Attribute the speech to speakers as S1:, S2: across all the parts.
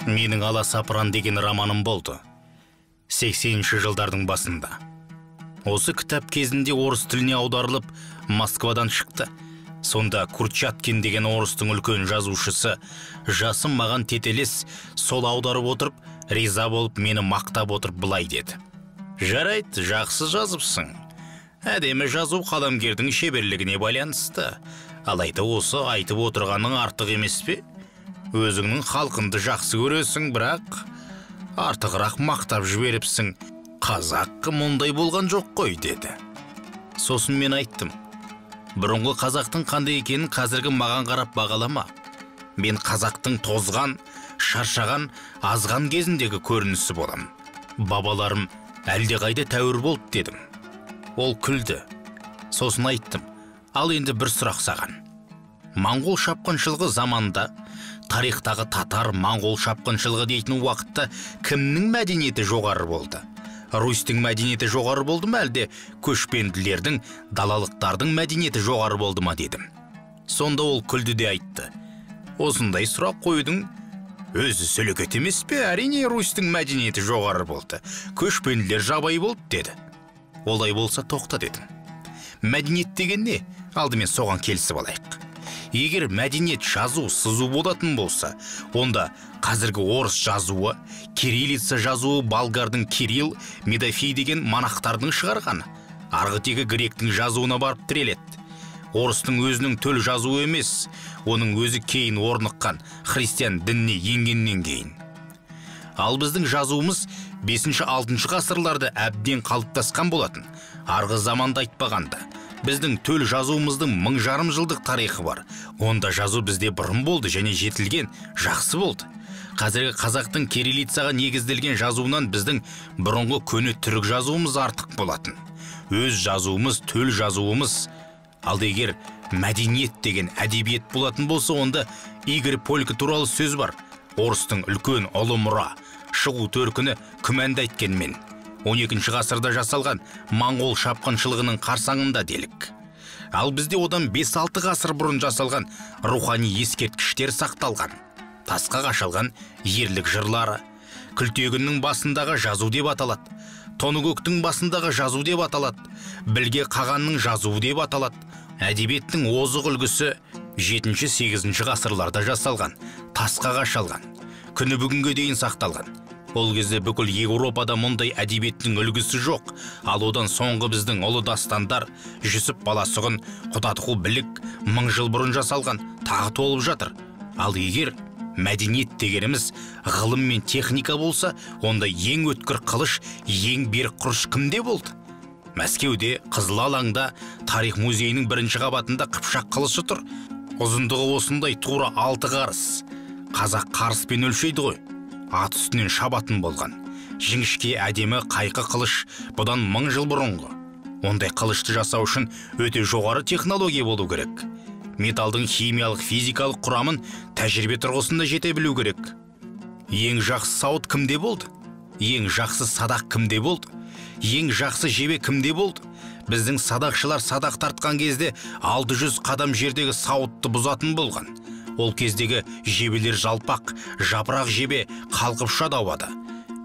S1: Менің Аласапыран деген романым болды. 80-ші жылдардың басында. Осы кітап кезінде орыс тіліне аударылып, Москвадан шықты. Сонда Курчаткин деген орыстың үлкен жазушысы, жасым маған тетелес, сол аударып отырып, риза болып, мені мақтап отырып былай деді. Жарайды, жақсы жазыпсың. Әдемі жазу қаламгердің шеберлігіне байланысты. Алайда осы айтып отырғаның артық емес пе? Өзіңнің халқыңды жақсы көресің, бірақ артығырақ мақтап жіберіпсің. Қазақ мұндай болған жоқ қой, деді. Сосын мен айттым. Бұрынғы қазақтың қандай екенін қазіргі маған қарап бағалама. Мен қазақтың тозған, шаршаған, азған кезіндегі көрінісі болам. Бабаларым әлдеқайда тәуір болды, дедім. Ол күлді. Сосын айттым. Ал енді бір сұрақ саған. Моңғол шапқыншылығы заманда, тарихтағы татар моңғол шапқыншылығы дейтін уақытта кімнің мәдениеті жоғары болды? Русьтің мәдениеті жоғары болды ма, әлде көшпенділердің, далалықтардың мәдениеті жоғары болды ма, дедім. Сонда ол күлді де айтты. Осындай сұрақ қоюдың өзі сөлекет емес пе? Әрине, Русьтің мәдениеті жоғары болды. Көшпенділер жабайы болды, деді. Олай болса тоқта, дедім. Мәдениет деген не? Алдымен соған келісіп алайық. Егер мәдениет жазу, сызу болатын болса, онда қазіргі орыс жазуы, кириллица жазуы болгардың Кирилл, Медофий деген монахтардың шығарғаны. Арғы тегі гректің жазуына барып тіреледі. Орыстың өзінің төл жазуы емес, оның өзі кейін орныққан христиан дініне енгеннен кейін. Ал біздің жазуымыз 5-6 ғасырларда әбден қалыптасқан болатын. Арғы заманды айтпағанда, біздің төл жазуымыздың 1500 жылдық тарихы бар. Онда жазу бізде бұрын болды және жетілген, жақсы болды. Қазіргі қазақтың кириллицаға негізделген жазуынан біздің бұрынғы көне түрік жазуымыз артық болатын. Өз жазуымыз, төл жазуымыз. Ал егер мәдениет деген әдебиет болатын болса, онда Игорь Полька туралы сөз бар. Орыстың үлкен ұлы мұра, шығу төркіні күмәнді айткенмен. 12 ғасырда жасалған моңғол шапқыншылығының қарсаңында делік. Ал бізде одан 5-6 ғасыр бұрын жасалған рухани ескерткіштер сақталған. Тасқа қашалған ерлік жырлары, Күлтегіннің басындағы жазу деп аталады, Тоныкөктің басындағы жазу деп аталады, Білге қағанның жазуы деп аталады. Әдебиеттің озық үлгісі 7-8 ғасырларда жасалған, тасқа қашалған, күні бүгінге дейін сақталған. Ол кезде бүкіл Еуропада мұндай әдебиеттің үлгісі жоқ. Ал одан соңғы біздің ұлы дастандар, Жүсіп Баласұғын, Құтадғу Білік 1000 жыл бұрын жасалған, тағы толып жатыр. Ал егер мәдениет дегеніміз ғылым мен техника болса, онда ең өткір қылыш, ең берік құрыш кімде болды? Мәскеуде, Қызыл алаңда, тарих музейінің бірінші қабатында қыпшақ қылышы тұр. Ұзындығы осындай тура 6 қарыс. Қазақ қарыспен өлшейді ғой. Ат үстінен шабатын болған. Жіңішке әдемі қайқы қылыш бұдан 1000 жыл бұрынғы. Ондай қылышты жасау үшін өте жоғары технология болу керек. Металдың химиялық, физикалық құрамын тәжірибе тұрғысында жете білу керек. Ең жақсы сауыт кімде болды? Ең жақсы садақ кімде болды? Ең жақсы жебе кімде болды? Біздің садақшылар садақ тартқан кезде 600 қадам жердегі сауытты бұзатын болған. Ол кездегі жебелер жалпақ, жапырақ жебе қалқып ұшады ауада.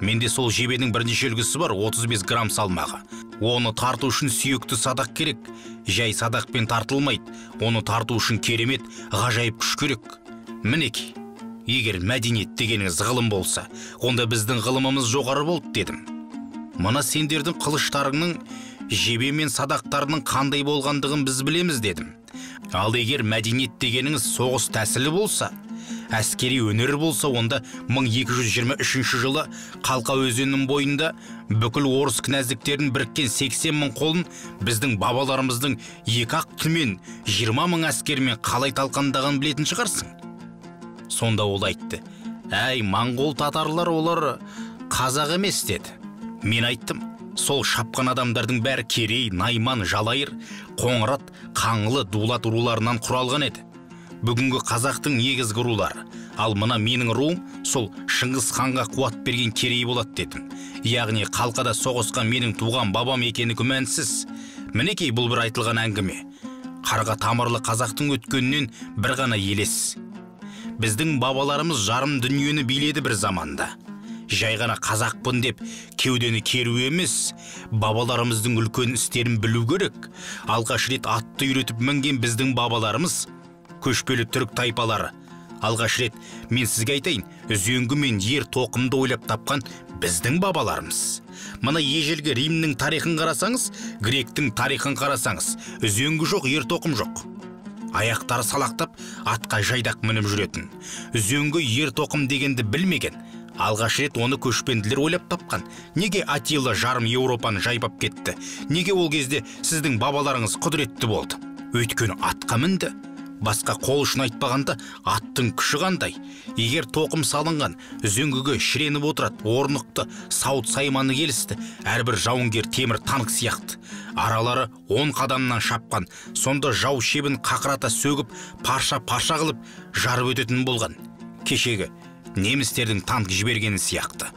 S1: Менде сол жебенің бірнеше үлгісі бар, 35 грамм салмағы. Оны тарту үшін сүйекті садақ керек. Жай садақпен тартылмайды. Оны тарту үшін керемет, ғажайып күш керек. Мінекей, егер мәдениет дегеніңіз ғылым болса, онда біздің ғылымымыз жоғары болды, дедім. Мына сендердің қылыштарыңның, жебе мен садақтарының қандай болғандығын біз білеміз, дедім. Ал егер мәдениет дегеніңіз соғыс тәсілі болса, әскери өнер болса, онда 1223 жылы Қалқа өзенінің бойында бүкіл орыс князьдіктерін біріккен 80 мың қолын біздің бабаларымыздың 2-ақ түмен 20 мың әскермен қалай талқандағанын білетін шығарсың. Сонда ол айтты: «Әй, моңғол татарлар, олар қазақ емес», деді. Мен айттым: сол шапқан адамдардың бәрі Керей, Найман, Жалайыр, Қоңырат, Қаңлы, Дулат руларынан құралған еді. Бүгінгі қазақтың негізгі рулары. Ал мына менің руым сол Шыңғыс ханға қуат берген Керей болады, дедім. Яғни Қалқада соғысқан менің туған бабам екені күмәнсіз. Мінекей, бұл бір айтылған әңгіме. Қарға тамырлы қазақтың өткенінен бір ғана елес. Біздің бабаларымыз жарым дүниені биледі бір заманда. Жай ғана қазақпын деп кеудені керу емес, бабаларымыздың үлкен істерін білу керек. Алғаш рет атты үйретіп мінген біздің бабаларымыз, көшпелі түрік тайпалары. Алғаш рет, мен сізге айтайын, үзеңгі мен ер тоқымды ойлап тапқан біздің бабаларымыз. Мына ежелгі Римнің тарихын қарасаңыз, гректің тарихын қарасаңыз, үзеңгі жоқ, ер тоқым жоқ. Аяқтары салақтап, атқа жайдақ мініп жүретін. Үзеңгі ер тоқым дегенді білмеген. Алғаш рет оны көшпенділер ойлап тапқан. Неге Атилла жарым Еуропаны жайпап кетті? Неге ол кезде сіздің бабаларыңыз құдіретті болды? Өйткені атқа мінді. Басқа қол ұшын айтпағанда аттың күші қандай? Егер тоқым салынған, үзеңгіге шіреніп отырады, орнықты, сауыт сайманы келісті, әрбір жауынгер темір танк сияқты. Аралары 10 қадамнан шапқан, сонда жау шебін қақырата сөгіп, парша-парша қылып жарып өтетін болған. Кешегі немістердің танк жібергені сияқты.